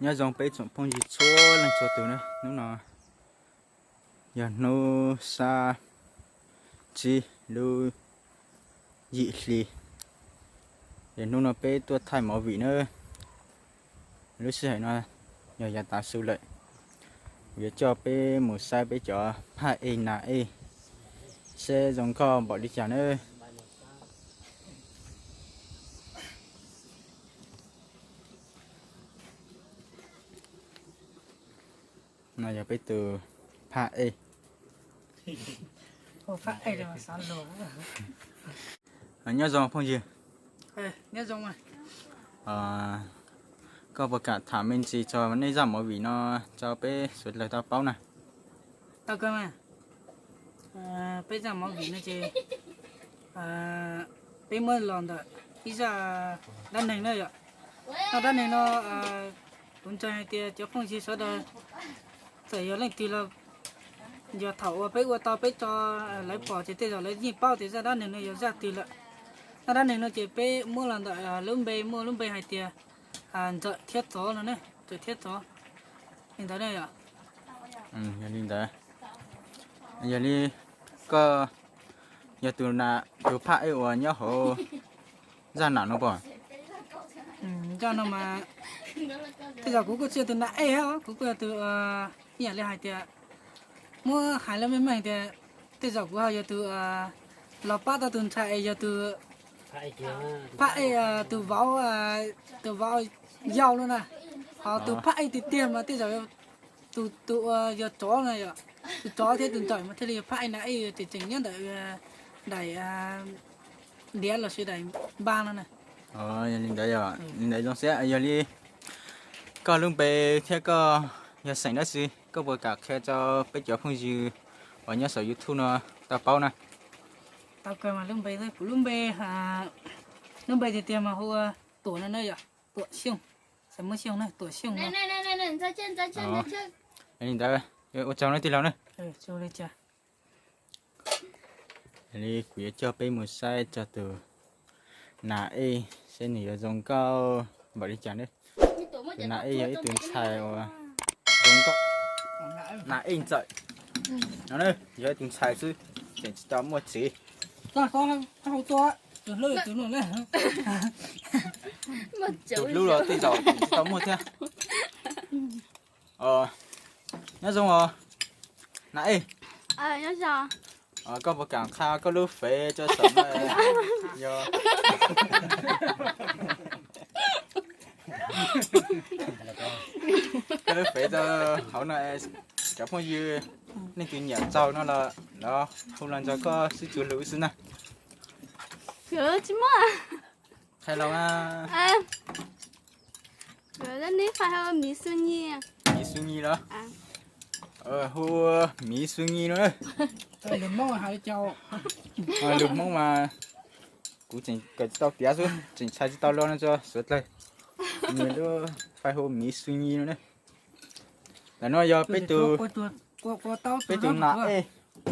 Nyob zoo peb tsoom phooj ywg txhua leej txhua tus na, hnub no yog hnub sab tsib lub yim hli, es hnub no peb tuaj thaij movie na. Lub sij hawm no yog yav tav su lawm, yuav coj peb mus saib peb cov phaj ej nas ej seb zoo nkauj npaum li cas na. No yog peb tus phaj ej. Nyob zoo phooj ywg. Koj puas kam tham me ntsis txog nej zaj movie no rau peb sawv daws tau paub na? Tau kawg mas. Peb zaj movie no ces peb muab los ntawm ib zaj dab neeg na yom. Zaj dab neeg no kuv ntseeg hais tias cov phooj ywg sawv daws txawm yog leej twg los yog thaum uas peb ua tau peb tso lawv pom ces tej zaum lawv yeej paub tias zaj dab neeg no yog zaj twg lawm. Zaj dab neeg no ces peb muab los ntawm lub npe, muaj lub npe hais tias Ntxawm thiab Tsov no ne, Ntxawm thiab Tsov li ntawd ne yom. Yog li ntawd, yog li koj yog tus, tus phaj ej uas nyob hauv zaj nam no pom? Zaj no mas tej zaum kuv kuj tsis yog tus nam ej, kuv kuj yog tus, ib yam li hais tias muab hais lawv meej meej tias tej zaum kuv ho yog tus los pab tau tus ntxhais es yog tus phaj ej, tus vauv, tus vauv yau no na. Ho tus phaj ej tiag tiag mas tej zaum tus, tus uas yog Tsov na yom. Tus Tsov thiab tus Ntxawm mas thiaj li yog phaj ej nas ej tseem tseem nyob ntawm daim ntiav los sis daim npab no na. Yog li ntawd yog li ntawd zoo siab. Yog li koj lub npe thiab koj yog xeem dab tsi, koj puas kam qhia rau peb cov phooj ywg uas nyob saum YouTube no tau paub na? Tau kawg mas, lub npe, kuv lub npe, lub npe tiag tiag mas hu ua Tuam no na yom, Tuam Xyooj, Xeem Muas Xyooj na, Tuam Xyooj no. Li ntawd, ua tsaug nawb tij laug na. Li kuv yuav coj peb mus saib txog tus nas ej seb nws yuav zoo nkauj npaum li cas ne. Tus nas ej yog ib tug ntxhais uas zoo nkauj, nas ej Ntxawm no yog ib tug ntxhais xwb, tseem tsis tau muaj txiv. Tus hlub los tej zaum tseem tsis tau muaj thiab. Nyob zoo os nas ej. Koj puas kam qha koj lub fev rau saum no? Yog koj lub fev rau hauv no, cov phooj ywg leej twg nyiam txaug no los hu los nrog koj sib txuas lus xwb na. Tsis muaj. Qhia los. Miv Xu Nyi. Miv Xu Nyi los? Hu Miv Xu Nyi no. Lus Hmoob mas kuv tseem kawm tsis tau tiav xwb, tseem txhais tsis tau lo no tso suav dlawg. Nws lub fais hu Miv Xu Nyi no ne. Ntawm no yog peb tus, peb tus nas ej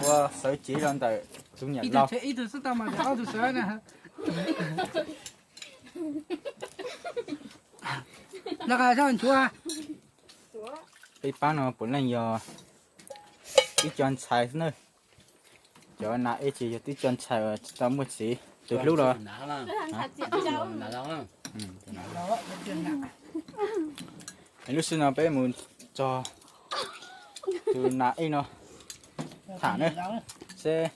uas sawv cev los ntawm tus niam laus. Peb pab no puav leej yog tib co ntxhais xwb na. Cov nas ej ces yog tib co ntxhais uas tsis tau muaj txiv. Tus hlub los? Lub sij no peb mus txog tus nas ej no tham na, seb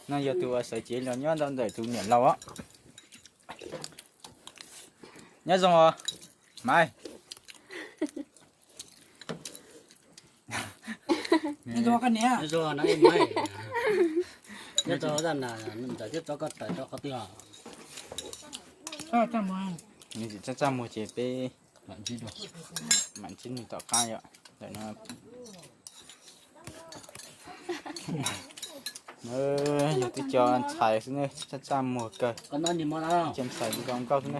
no yog tus uas sawv cev los nyob ntawm tus niam laus os. Nyob zoo os Maiv. Nyob zoo, nyob zoo, nyob zoo, koj tawm rau qhov twg os? Nws tsis txaj muag ces peb mam ntsib nws tom qab yom. Ntawm no yog twb cov ntxhais xwb ne, txaj txaj muag kawg, cov ntxhais zoo nkauj xwb ne.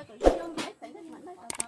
Kom zoo li peb xeem no mas noj tau